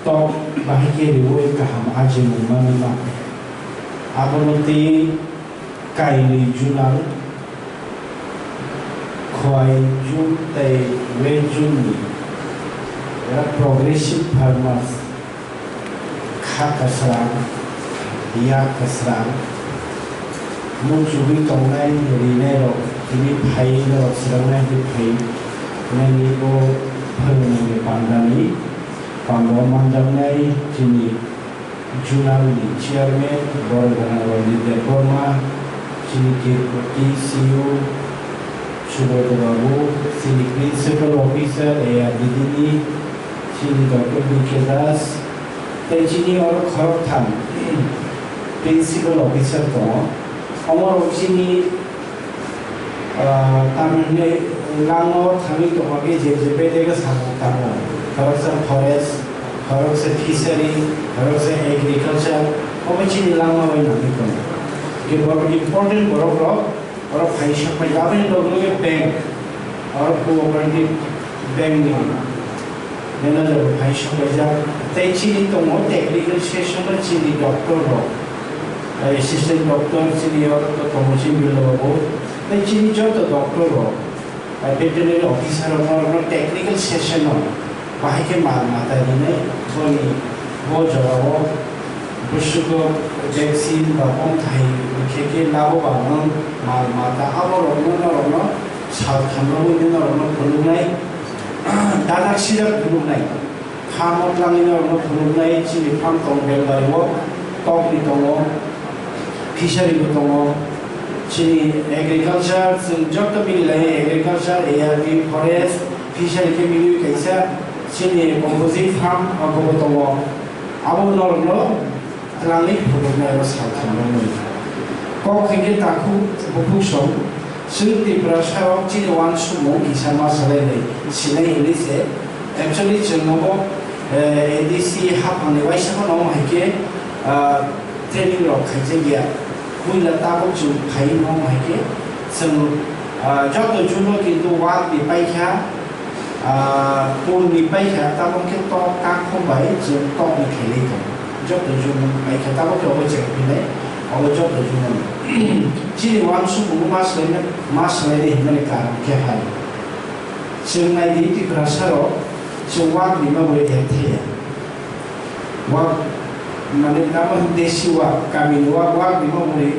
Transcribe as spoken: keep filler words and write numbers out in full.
Tok bahai khe riui kaham ajimung manwi ma. Abono tei kainwi junal, Khowai June tei West June ni era progressive farmers kha kwsrang, yak kwsrang, muchugwi tongnai rinairok tini phai norok swrangnai tei phai nani bo phwrwngmungni pandani pando manjaknai chini Junal ni chairman Borok Gana Rani Debbarma, chini Deputy C E O Subodro Babu, chini Principal Officer A R D D ni, chini Doctor B K Das, tei chini oro khoroktham Principal Officer tongo. Omorok chini Ah, tamni langmao thangwi tongma khe je je bedega samung tamo. Khoroksa forest, khoroksa fishery, khoroksa agriculture, obo chini langma bai nangwi tongo. Je borok important borok rok, borok phai sok pai aboni loge loge bank, oro cooperative bank ni manager bo phai sok paijak. Tei chini tongo technical section o chini doctor rok, assistant doctor chini oro tongo chini bilo bo. Tei chini joto doctor rok, veterinary officer rok no technical section o bahai khe mal mata rinai boni bo jora o bwswk o vaccine ba bom thai khe khe labo ba nwng mal mata abo rok no norok no sal tham rogwi norok no phunuknai. Dadak sidak phunuknai. Kha motlangwi norokno phunuknai chini farm tong Belbari o, kokni tongo, fishery bo tongo, chini agriculture, chwng joto mililai agriculture, A R D, forest, fishery khe milwi kaisa chini composite farm abobo tongo. Abo norokno Twlangwi phunuknai oro sal thangnani. Kok hinkhe takhuk bukhuk song, chwng Tiprasa rok chini uansukmung kisa ma salainai sinai hinwi se. Actually chwng nobo, eh, A D C haphangni uaisa phano omo hai khe, ah, training rok khaijak ya. Puila tabuk chwng phai omo hai khe chwng, ah, joto juno kintu wak ni paikha, Ah, pul ni paikha, tabuk khe tok kakhum bai chwng tok ni khailai tongo. Joto jun paikha, tabuk khe obo chekphinai, obo joto jun. Chini uansukmung ma swlaina, ma swlaina hinmani karon khe hai. Chwng nai di Tiprasa rok, chwng wak ni ma bai thaya. Wak, mane, tamo desi wak, kami ni wak, wak ni ma bai